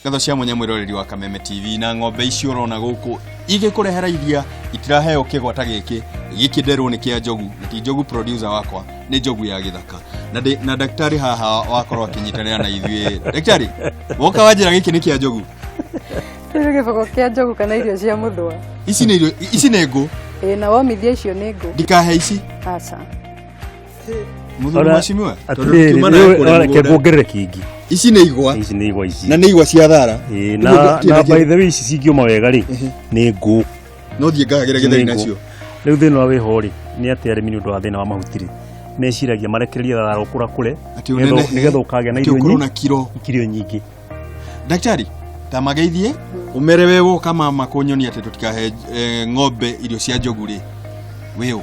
Ngatho cia mwanya mwĩroreri wa Kameme TV. Na ng'ombe icio ũrona gũkũ igĩkũrehera iria itiraheo kĩgwa ta gĩkĩ. Gĩkĩ nderwo nĩ kĩa Njogu, na ti Njogu producer wakwa, nĩ Njogu ya gĩthaka. Na ndĩ na ndagĩtarĩ haha wakorwo akĩnyitanĩra na ithuĩ. Ndagĩtarĩ, woka wanjĩra gĩkĩ nĩ kĩa Njogu. Rĩu gĩboko kĩa njogu kana irio cia mũthũa. Ici nĩ irio, ici nĩ ngũ. Ĩĩ, na womithia icio nĩ ngũ. Ndikahe ici. Aca. Mũthuri mheshimiwa, tondũ Atĩrĩrĩ, tuuma nawe rĩu, kũrĩa ora, reke mũgũnda. nguongerere kĩngĩ. Ici nĩ igwa. Ici nĩ igwa ici. Na nĩ igwa cia thara. Ĩĩ, na by the way, ici cingĩũma wega rĩ, nĩ ngũ. No thiĩ ngahagĩre Ici gĩtheri nĩ ngũ. nacio. Rĩu thĩna ũrĩa wĩho rĩ, nĩ atĩ arĩmi nĩ ũndũ wa thĩna wa mahuti rĩ, meciragia marekererie thara ũkũra kũre Atĩ ũnenehe, nĩgetha ũkagĩa na atĩ irio ũkorwo nyingĩ, na kiro. kiro nyingĩ. Ndagĩtarĩ, ta mageithie ũmere we woka mama kũnyonia atĩ tũtikahe ng'ombe irio cia njogu rĩ, wĩ ũ?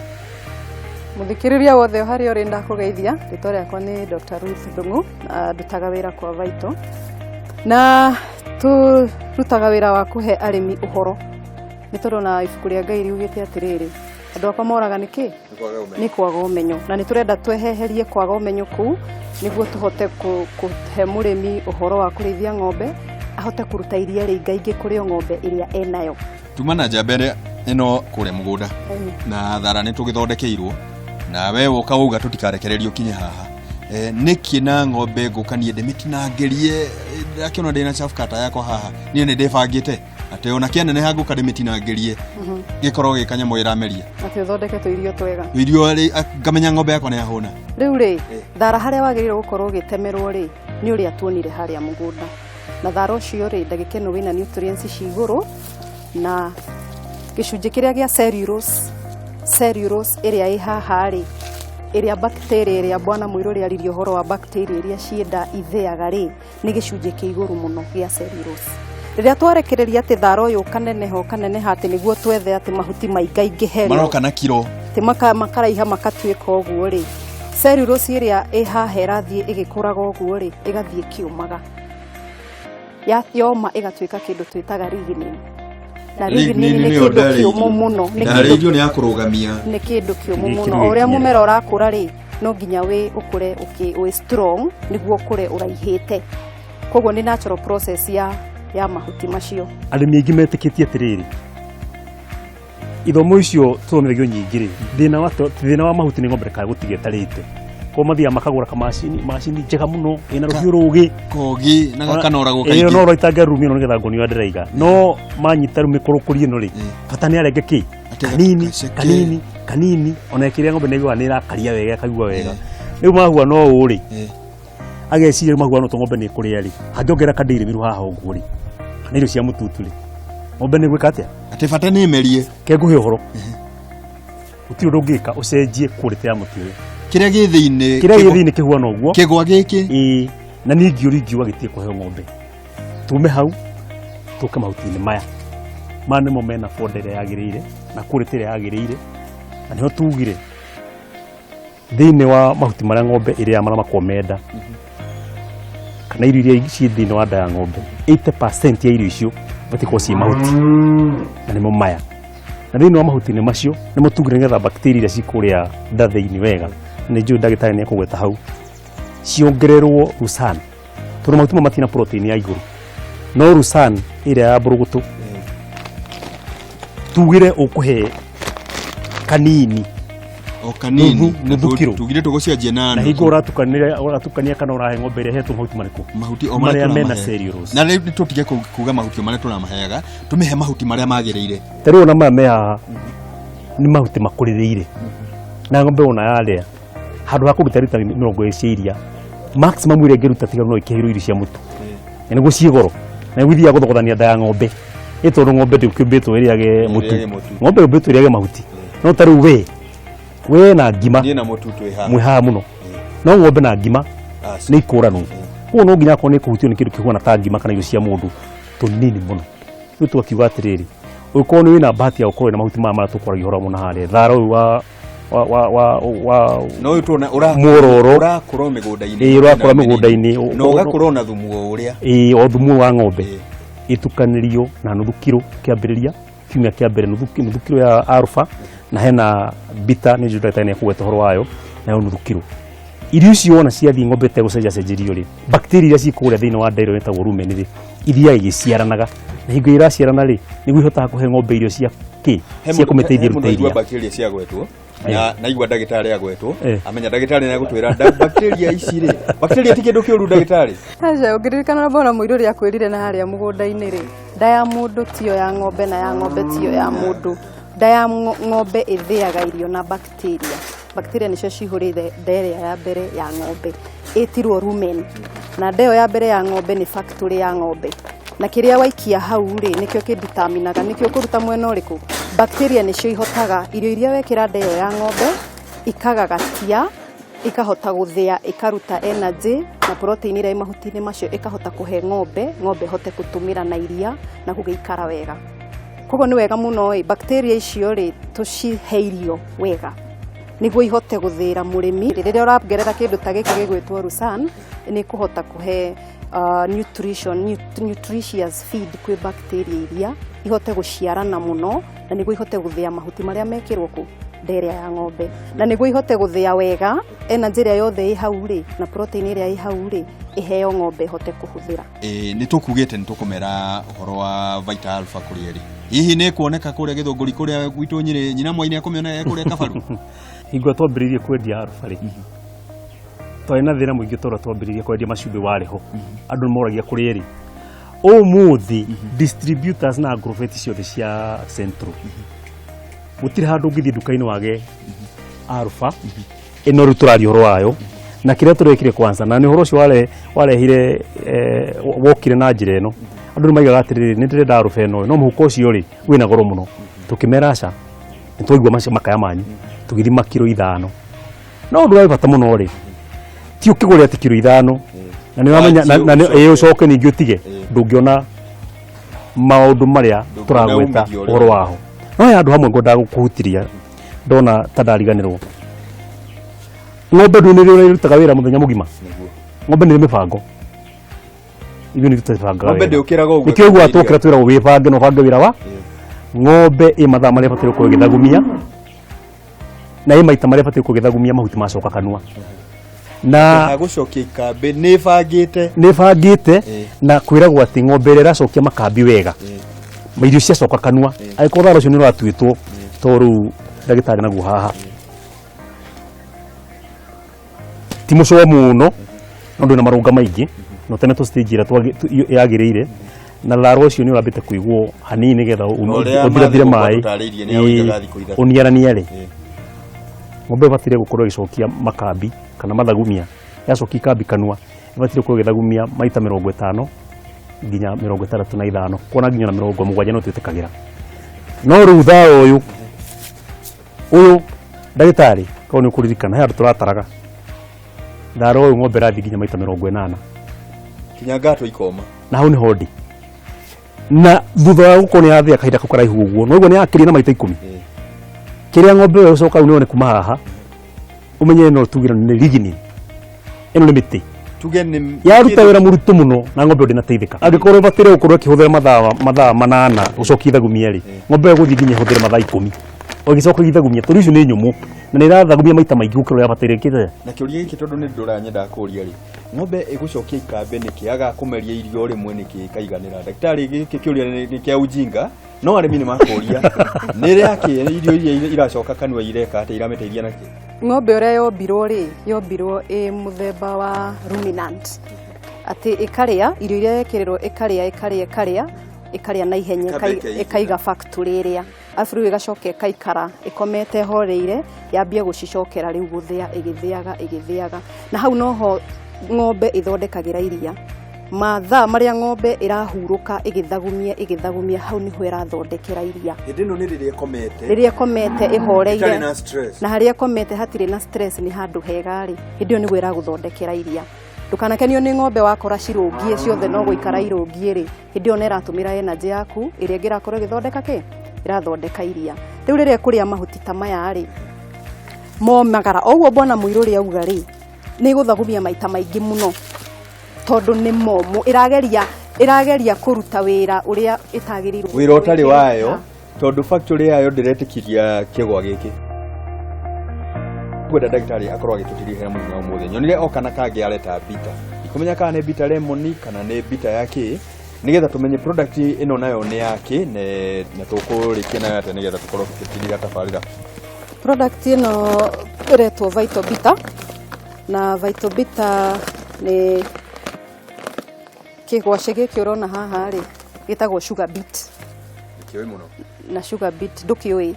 Mũthikĩrĩria wothe o harĩa ũrĩ, ndakũgeithia. Rĩtwa rĩakwa nĩ Dr. Ruth Ndung'u, na ndutaga wĩra kwa Vital, na tũrutaga wĩra wa kũhe arĩmi ũhoro, nĩ tondũ na ibuku rĩa Ngai riugĩte atĩrĩrĩ, andũ akwa moraga nĩkĩ? Nĩ kwaga ũmenyo. Na nĩ tũrenda tweheherie kwaga ũmenyo kũu, nĩguo tũhote kũhe mũrĩmi ũhoro wa kũrĩithia ng'ombe, ahote kũruta iria rĩingaingĩ kũrĩ o ng'ombe ĩrĩa enayo. Tuma na njamba ĩrĩa ĩno kũrĩa mũgũnda na thara nĩ tũgĩthondekeirwo, na we woka wauga tũtikarekererio kinye haha. Nĩkĩ na ng'ombe ngũka niĩ ndĩmĩtinangĩrie? Ndakĩona ndĩna chaff cutter yakwa haha, niĩ nĩ ndĩbangĩte atĩ ona kĩaneneha ngũka ndĩmĩtinangĩrie, gĩkorwo gĩ kanyamũ ĩrameria. Atĩ ũthondeke tũirio twega. Irio rĩ, ngamenya ng'ombe yakwa nĩ yahũna. Rĩu rĩ, thara harĩa wagĩrĩirwo gũkorwo ũgĩtemerwo rĩ, nĩ ũrĩa tuonire harĩa mũgũnda. Na thara ũcio rĩ, ndagĩka ĩno wĩna nutrients ci igũrũ, na gĩcunjĩ kĩrĩa gĩa cellulose ĩrĩa ĩ haha rĩ, ĩrĩa bacteria ĩrĩa bwana Mũirũ ũrĩa aririe ũhoro wa bacteria iria ciĩ nda ithĩaga rĩ, nĩ gĩcunjĩ kĩa igũrũ mũno gĩa cellulose. Rĩrĩa twarekereria atĩ thara ũyũ ũkaneneha ũkaneneha atĩ nĩguo twethe atĩ mahuti maingaingĩhe rĩ, maroka na kiro. Atĩ makaraiha makatuĩka ũguo rĩ, cellulose ĩrĩa ĩ haha ĩrathiĩ ĩgĩkũraga ũguo rĩ, ĩgathiĩ ĩkĩũmaga. Yoma ĩgatuĩka kĩndũ twĩtaga lignin. Na lignin nĩ nĩyo kĩndũ ndarĩirio. kĩũmũ mũno. Nĩ kĩndũ Ndarĩirio nĩ ya kũrũgamia. Nĩ kĩndũ kĩũmũ Nĩ mũno. kĩndũ O ũrĩa gĩkinyĩre. mũmera ũrakũra rĩ, no nginya wĩ ũkũre wĩ strong nĩguo ũkũre ũraihĩte. Koguo nĩ natural process ya mahuti macio. Arĩmi aingĩ metĩkĩtie atĩrĩrĩ, ithomo icio tũthomithagio nyingĩ rĩ, thĩna wa mahuti nĩ ng'ombe ndĩkae gũtiga ĩtarĩte. Koguo mathiaga makagũra kamacini, macini njega mũno ĩna rũhiũ rũgĩ. Kogi na gakanoragwo Ĩyo kaingĩ. no ũroitange rumi ĩno nĩgetha nguonio ũrĩa ndĩraiga. No manyita rĩu mĩkũrũkũri ĩno rĩ, bata nĩ arenge kĩ? Atĩ Kanini, gaceke. kanini, kanini. Ona ĩkĩrĩa ng'ombe nĩ ĩiguaga nĩ ĩrakaria wega, ĩkaigua wega. Rĩu mahua no ũũ rĩ, ageciria rĩu mahua no to ng'ombe nĩ ĩkũrĩa rĩ, angĩongerera kadairy meal haha ũguo rĩ, kana irio cia mũtutu rĩ, ng'ombe nĩ ĩgwĩka atĩa? Atĩ bata nĩ ĩmerie. Ke ngũhe ũhoro. Gũtirĩ ũndũ ũngĩka ũcenjie quality ya mũtĩ ũyũ. Kĩrĩa gĩ thĩinĩ, Kĩrĩa gĩ thĩinĩ kĩhuana ũguo. Kĩgwa gĩkĩ. Ĩĩ, na niĩ ngĩũria ingiuga gĩtige kũheo ng'ombe. Tume hau tũke mahuti-inĩ maya. Maya nĩmo mena fodder ĩrĩa yagĩrĩire na quality ĩrĩa yagĩrĩire, na nĩho tugire thĩinĩ wa mahuti marĩa ng'ombe ĩrĩaga marĩa makoragwo menda, kana irio iria ciĩ thĩinĩ wa nda ya ng'ombe, 80% ya irio icio ibatiĩ gũkorwo ciĩ mahuti, na nĩmo maya. Na thĩinĩ wa mahuti-inĩ macio nĩmo tugire nĩgetha bacteria iria ciĩ kũrĩa nda thĩinĩ wega, nĩ njũĩ ndagĩtarĩ nĩ ekũgweta hau, ciongererwo lucerne, tondũ mahuti maya matirĩ na protein ya igũrũ, no lucerne ĩrĩa ya mbũrũgũtũ tugire ũkũhe kanini. O kanini. Nuthu, nuthu kiro. Tugire tũgũcenjia na Na nuthu. hingo ũratukania kana ũrahe ng'ombe ĩrĩa ĩhetwo mahuti marĩkũ? Mahuti o marĩa marĩa mena tũramahe. cellulose. Na rĩu tũtige kuga mahuti o marĩa tũramaheaga, tũmĩhe mahuti marĩa magĩrĩire. Ta rĩu ona maya me haha nĩ mahuti makũrĩrĩire, na ng'ombe ona yarĩa handũ ha kũruta rita 20 cia iria, maximum ĩrĩa ĩngĩruta tiga no ĩkĩheirwo irio cia mũtu, na nĩguo ciĩ goro, na nĩguo ithiaga gũthogothania nda ya ng'ombe, ĩ tondũ ng'ombe ndĩkĩũmbĩtwo ĩrĩage mũtu. Ĩrĩage mũtu. Ng'ombe yũmbĩtwo ĩrĩage mahuti. No ta rĩu we na ngima Niĩ na mũtu twĩ haha. Mwĩ haha mũno, no ng'ombe na ngima Aca. nĩ ikũranwo. Koguo no nginya akorwo nĩ kũhutio nĩ kĩndũ kĩhuana ta ngima kana irio cia mũndũ tũnini mũno. Rĩu tũgakiuga atĩrĩrĩ, ũngĩkorwo nĩ wĩna bahati ya gũkorwo wĩna mahuti maya marĩa tũkwaragia ũhoro wamo na harĩa thara ũyũ wa No ũyũ tuona ũrakũra Mwororo. Ũrakũra o mĩgũnda-inĩ. Ĩĩ, ũrakũra mĩgũnda-inĩ. Na ũgakũra ona thumu o ũrĩa. Ĩĩ, o thumu wa ng'ombe ĩtukanĩrio na nuthu kiro kĩambĩrĩria kiumia kĩa mbere, nuthu kiro ya alpha, na hena bita nĩ njũĩ ndagĩtarĩ nĩ ekũgweta ũhoro wayo, nayo nuthu kiro. Irio icio wona ciathiĩ ng'ombe ĩtegũcenjacenjerio rĩ, bacteria iria ciĩ kũrĩa thĩinĩ wa nda ĩrĩa ĩtagwo rumen rĩ, Ithiaga igĩciaranaga, na hingo iraciarana rĩ, nĩguo ihotaga kũhe ng'ombe irio cia kĩ cia kũmĩteithia ĩrute iria iria. Bacteria ciagwetwo na naigua ndagĩtarĩ agwetwo, amenya ndagĩtarĩ nĩ agũtwĩra bacteria ici rĩ, bacteria ti kĩndũ kĩũru, ndagĩtarĩ? Aca, ũngĩririkana mbona mũirũ ũrĩa akwĩrire na harĩa mũgũnda-inĩ rĩ, nda ya mũndũ tiyo ya ng'ombe na ya ng'ombe tiyo ya mũndũ. Nda ya ng'ombe ĩthĩaga irio na bacteria. Bacteria nĩcio cihũrĩte nda ĩrĩa ya mbere ya ng'ombe, ĩtirwo rumen. Na nda ĩyo ya mbere ya ng'ombe nĩ factory ya ng'ombe, na kĩrĩa waikia hau rĩ, nĩkĩo kĩnditaminaga nĩkĩo ũkũruta mwena ũrĩkũ. Bacteria nĩcio ihotaga irio iria wekĩra nda ĩyo ya ng'ombe ikagagatia, ikahota gũthĩa, ikaruta energy na protein ĩrĩa ĩ mahuti-inĩ macio, ĩkahota kũhe ng'ombe, ng'ombe ĩhote gũtũmĩra na iria na gũgĩikara wega. Koguo nĩ wega mũno ĩ bacteria icio rĩ, tũcihe irio wega nĩguo ihote gũthĩra mũrĩmi. Rĩrĩa ũrongerera kĩndũ ta gĩkĩ gĩgwĩtwo Lusan, nĩ kũhota kũhe nutrition, nutritious feed kwĩ bacteria iria ihote gũciarana mũno, na nĩguo ihote gũthĩa mahuti marĩa mekĩrwo kũ nda ĩrĩa ya ng'ombe, na nĩguo ihote gũthĩa wega, energy ĩrĩa yothe ĩ hau rĩ na protein ĩrĩa ĩ hau rĩ ĩheo ng'ombe ĩhote kũhũthĩra. Ĩ, nĩ tũkugĩte nĩ tũkũmera ũhoro wa Vita Alpha kũrĩa ĩrĩ, hihi nĩ kuoneka kũrĩa Gĩthũngũri, kũrĩa gwitũ Nyĩrĩ, nyina Mwai nĩ akũmĩona e kũrĩa Kabaru? Hingo ĩrĩa twambĩrĩirie kwendia Alpha rĩ, twarĩ na thĩna mũingĩ tondũ twambĩrĩirie kwendia macumbĩ warĩ ho, andũ nĩ moragia kũrĩa ĩrĩ. Ũmũthĩ distributors na agrovet ciothe cia Central, gũtirĩ handũ ũngĩthiĩ nduka-inĩ wage Alpha ĩno rĩu tũraria ũhoro wayo. Na kĩrĩa tũrekire kwanza, na nĩ ũhoro ũcio warehire wokire na njĩra ĩno, andũ nĩ maigaga atĩrĩrĩ, nĩ ndĩrenda Alpha ĩno, no mũhuko ũcio rĩ wĩna goro mũno. Tũkĩmera aca, nĩ twaigua macio makaya manyu, tũgĩthima kiro 5. No ũndũ wa bata mũno rĩ, ti ũkĩgũre atĩ kiro 5 na nĩ wamenya na ĩ ũcoke ningĩ ũtige, ndũngĩona maũndũ marĩa Ndũngĩona tũragweta umithio ũrĩa. Ũhoro waho no he handũ hamwe ngwendaga kũhutiria, ndona ta ndariganĩrwo. Ng'ombe ndũ nĩ ĩrutaga wĩra mũthenya mũgima. Nĩguo. Ng'ombe nĩ mĩbango, ithuĩ nĩ tũtibangaga Ng'ombe wega. ndĩũkĩraga ũguo. Nĩkĩo ũguo twokĩra twĩragwo wĩbange na ũbange wĩra wa ng'ombe. Ĩ mathaa marĩa ĩbataire gũkorwo ĩgĩthagumia, na ĩ maita marĩa ĩbataire gũkorwo ĩgĩthagumia mahuti macoka kanua na Gũcokia ikambĩ nĩ bangĩte. Nĩ bangĩte. Na kwĩragwo atĩ ng'ombe ĩrĩa ĩracokia makambi wega, ma irio ciacoka kanua, angĩkorwo thara ũcio nĩ ũratuĩtwo, to rĩu ndagĩtarĩ naguo haha ti mũcoa mũno, no ndwĩna marũnga maingĩ, no tene tũ stage ĩrĩa yagĩrĩire, na thara ũcio nĩ ũrambĩte kũigwo hanini nĩgetha Na ũrĩa ũthirathire Matthew maĩ. ũtarĩirie nĩ aũigaga thikũ 3. Ũniarania rĩ, ng'ombe ĩbataire gũkorwo ĩgĩcokia makambi kana mathagumia. Yacokia ikambi kanua, ĩbataire gũkorwo ĩgĩthagumia maita 50 nginya 65, kuona nginya na 70 no twĩtĩkagĩra. No rĩu thara ũyũ ũyũ, ndagĩtarĩ, korwo nĩ ũkũririkana, he handũ tũrataraga thara ũyũ, ng'ombe ĩrathiĩ nginya maita 80. Kinya ngatũ ikoma. Na hau nĩho ndĩ, na thutha wa gũkorwo nĩ yathĩa kahinda kau karaihu ũguo, no ũguo nĩ yakĩria na maita 10. Kĩrĩa ng'ombe ĩyo ĩgũcoka rĩu nĩone kuma haha, ũmenye ĩno tugire nĩ lignin, ĩno nĩ mĩtĩ Tuge nĩ yaruta wĩra mũritũ mũno na ng'ombe ĩyo ndĩnateithĩka. Angĩkorwo ĩbataire gũkorwo ĩkĩhũthĩra mathaa 8 gũcokia ithagumia rĩ, ng'ombe ĩyo ĩgũthiĩ nginya ĩhũthĩre mathaa 10 o ĩgĩcokagia ithagumia, tondũ icio nĩ nyũmũ na nĩ ĩrathagumia maita maingĩ gũkĩra ũrĩa yabataire kĩte. Na kĩũria gĩkĩ, tondũ nĩ ndũranyendaga kũria rĩ, ng'ombe ĩgũcokia ikambĩ nĩkĩ aga kũmeria irio rĩmwe nĩkĩ ĩkaiganĩra? Ndagĩtarĩ, gĩkĩ kĩũria nĩ kĩa ujinga, no arĩmi nĩ makũria nĩ rĩakĩ irio iria iracoka kanua ireka atĩa, iramĩteithia nakĩ? Ng'ombe ũrĩa yombirwo rĩ, yombirwo ĩ mũthemba wa ruminant, atĩ ĩkarĩa irio iria yekĩrĩrwo, ĩkarĩa, ĩkarĩa, ĩkarĩa, ĩkarĩa na ihenya. Ĩkamba ĩkeigĩra. Ĩkaiga factory ĩrĩa, arabu rĩu ĩgacoka ĩkaikara ĩkomete horeire, yambie gũcicokera rĩu gũthĩa, ĩgĩthĩaga, ĩgĩthĩaga, na hau noho ng'ombe ĩthondekagĩra iria. Mathaa marĩa ng'ombe ĩrahurũka ĩgĩthagumia, ĩgĩthagumia, hau nĩho ĩrathondekera iria. Hĩndĩ ĩno nĩ rĩrĩa ĩkomete. Rĩrĩa ĩkomete ĩhoreire. Ĩtarĩ na stress. Na harĩa ĩkomete hatirĩ na stress, nĩ handũ hega rĩ, hĩndĩ ĩyo nĩguo ĩragũthondekera iria. Ndũkanakenio nĩ ng'ombe wakora cirũngiĩ ciothe, no gũikara irũngiĩ rĩ, hĩndĩ ĩyo nĩ ĩratũmĩra energy yaku ĩrĩa ĩngĩ ĩrakorwo ĩgĩthondeka kĩ, ĩrathondeka iria. Rĩu rĩrĩa ĩkũrĩa mahuti ta maya rĩ momagara o ũguo, mbona mũirũ ũrĩa auga rĩ, nĩ ĩgũthagumia maita maingĩ mũno, tondũ nĩ momũ, ĩrageria kũruta wĩra ũrĩa ĩtagĩrĩirwo Wĩra ũtarĩ gwĩka. Wayo, tondũ factory yayo ndĩretĩkiria kĩgwa gĩkĩ. Kwenda ndagĩtarĩ akorwo agĩtũtirihĩra mũthenya ũmũthĩ, nyonire o kana kangĩ areta bitter, ikumenya kana nĩ bitter lemon kana nĩ bitter ya kĩ. Nĩgetha tũmenye product ĩno nayo nĩ yake na tũkũrĩkia nayo atĩa nĩgetha tũkorwo tũgĩtirira tabarĩra. Product ĩno ĩretwo Vital Bita, na Vital Bita nĩ kĩgwacĩ gĩkĩ ũrona haha rĩ, gĩtagwo sugar beet. Kĩũĩ mũno. Na sugar beet ndũkĩũĩ?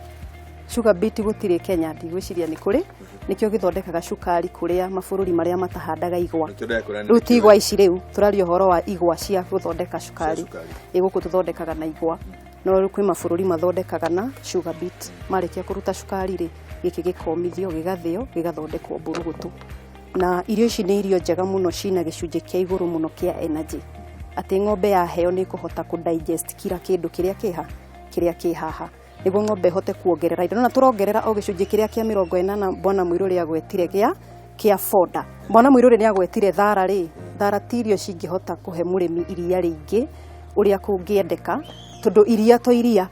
Sugar beet gũtirĩ Kenya, ndigwĩciria nĩ kũrĩ. Nĩkĩo gĩthondekaga cukari kũrĩa mabũrũri marĩa matahandaga igwa. Nĩkĩo ndĩrakwĩra nĩ Rĩu ti ndĩkĩũĩ. Igwa ici, rĩu tũraria ũhoro wa igwa cia gũthondeka cukari. Cukari. Ĩ gũkũ tũthondekaga na igwa, no rĩu kwĩ mabũrũri mathondekaga na sugar beet. Marĩkia kũruta cukari rĩ, gĩkĩ gĩkomithio, gĩgathĩo, gĩgathondekwo mbũrũgũtũ. Na irio ici nĩ irio njega mũno, cina gĩcunjĩ kĩa igũrũ mũno kĩa energy, atĩ ng'ombe yaheo nĩ ĩkũhota kũ digest kila kĩndũ kĩrĩa kĩha kĩrĩa kĩ haha, nĩguo ng'ombe ĩhote kuongerera indo. Na tũrongerera o gĩcunjĩ kĩrĩa kĩa 80 bwana Mũirũrĩ agwetire gĩa fodder. Bwana Mũirũrĩ nĩ agwetire thara rĩ, thara ti irio cingĩhota kũhe mũrĩmi iria rĩingĩ ũrĩa kũngĩendeka, tondũ iria to iria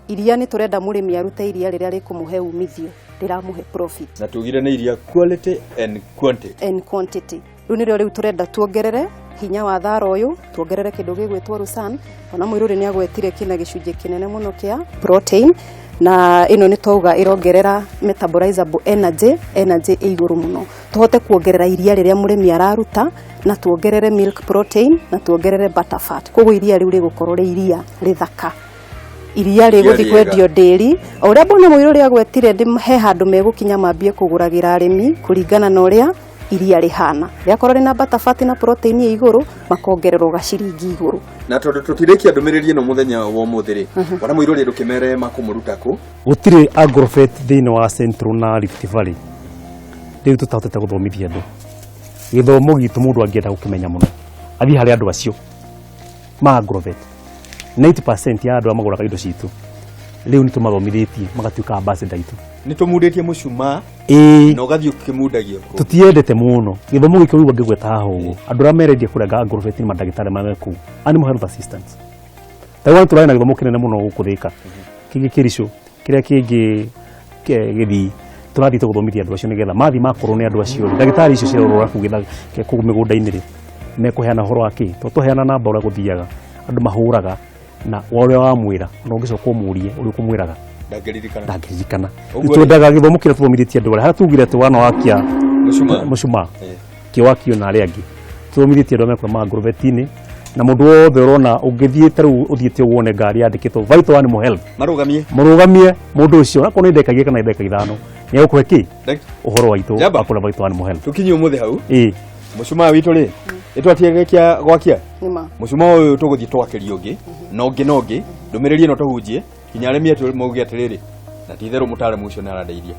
iria nĩ tũrenda mũrĩmi arute iria rĩrĩa rĩkũmũhe umithio, rĩramũhe profit. Na tugire nĩ iria quality and quantity. And quantity. Rĩu nĩrĩo rĩu tũrenda tuongerere hinya wa thara ũyũ, tuongerere kĩndũ gĩgwĩtwo rusan. Ona Mũirũrĩ nĩ agwetire kĩna gĩcunjĩ kĩnene mũno kĩa protein, na ĩno nĩ twauga ĩrongerera metabolizable energy, energy ĩ igũrũ mũno, tũhote kuongerera iria rĩrĩa mũrĩmi araruta, na tuongerere milk protein, na tuongerere butter fat. Koguo iria rĩu rĩgũkorwo rĩ iria rĩthaka, iria rĩgũthiĩ rĩega. Kwendio ndĩri o ũrĩa bwana Mũirũrĩ agwetire, ndĩ he handũ megũkinya mambie kũgũragĩra arĩmi kũringana na ũrĩa iria rĩhana. Rĩakorwo rĩna butter fat na protein ĩ igũrũ, makongererwo gaciringi igũrũ. Na tondũ tũtirĩkia ndũmĩrĩri ĩno mũthenya wa ũmũthĩ rĩ, bwana Mũirũrĩ, ndũkĩmere makũmũruta kũ? Gũtirĩ agrovet thĩinĩ wa Central na Rift Valley rĩu tũtahotete gũthomithia andũ. Gĩthomo gitũ, mũndũ angĩenda gũkĩmenya mũno, athiĩ harĩ andũ acio ma agrovet. 90% ya andũ arĩa magũraga indo citũ rĩu nĩ tũmathomithĩtie magatuĩka ambassador aitũ. Nĩ tũmundĩtie mũcumaa. Ĩĩ. Na ũgathiĩ ũkĩmundagia kũ? Tũtiendete mũno gĩthomo gĩkĩ. Rĩu angĩgweta haha ũguo, andũ arĩa merendia kũrenga agrovet nĩ mandagĩtarĩ marĩa me kũu, animal health assistants. Ta rĩu tũrarĩ na gĩthomo kĩnene mũno gũkũ Thĩka, kĩngĩ Kĩricũ, kĩrĩa kĩngĩ Gĩthii. Tũrathiĩte gũthomithia andũ acio nĩgetha mathiĩ makorwo nĩ andũ acio rĩ, ndagĩtarĩ icio cirarora kũu kũu mĩgũnda-inĩ rĩ, mekũheana ũhoro wa kĩ, tondũ twaheana namba ũrĩa gũthiaga, andũ mahũraga na wa ũrĩa wamwĩra, ona ũngĩcoka ũmũrie ũrĩa ũkũmwĩraga, Ndangĩririkana. Ndangĩririkana. Ũguo rĩ- Twendaga gĩthomo kĩrĩa tũthomithĩtie andũ arĩa harĩa tugire atĩ wana wakia Mũcumaa. Mũcumaa, kĩwakio na arĩa angĩ tũthomithĩtie andũ arĩa mekũrĩa mangurubeti-inĩ, na mũndũ wothe ũrona ũngĩthiĩ ta rĩu ũthiĩte wone ngari yandĩkĩtwo Vital Animal Health, Marũgamie. Mũrũgamie mũndũ ũcio, akorwo nĩ ndagĩka 2 kana ndagĩka 5, nĩ egũkũhe kĩ ũhoro waitũ Njamba. wa kũrĩa Vital Animal Health. Tũkinye ũmũthĩ hau. Ĩĩ. Mũcumaa witũ rĩ, ĩtwatigekia gwakia. Nĩma. Mũcumaa ũyũ tũgũthiĩ twakĩria ũngĩ na ũngĩ na ũngĩ, ndũmĩrĩri ĩno tũhunjie kinya arĩmi atũ mauge atĩrĩrĩ, na ti itherũ mũtaaramu ũcio nĩ arandeithia.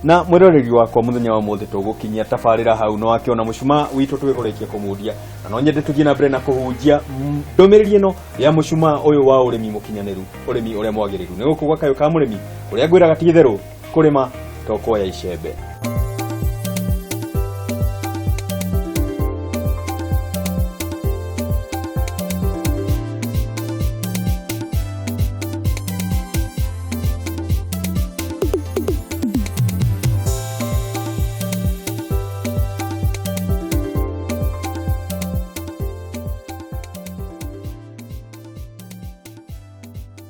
Na mwĩroreri wakwa, mũthenya wa ũmũthĩ tũgũkinyia tabarĩra hau. No akĩona mũcumaa witũ twĩkũrĩkia kũmundia, na no nyende tũthiĩ na mbere na kũhunjia ndũmĩrĩri ĩno ya mũcumaa ũyũ wa ũrĩmi mũkinyanĩru, ũrĩmi ũrĩa mwagĩrĩru. Nĩ gũkũ gwa Kayũ ka Mũrĩmi, kũrĩa ngwĩraga ti itherũ kũrĩma to kuoya icembe.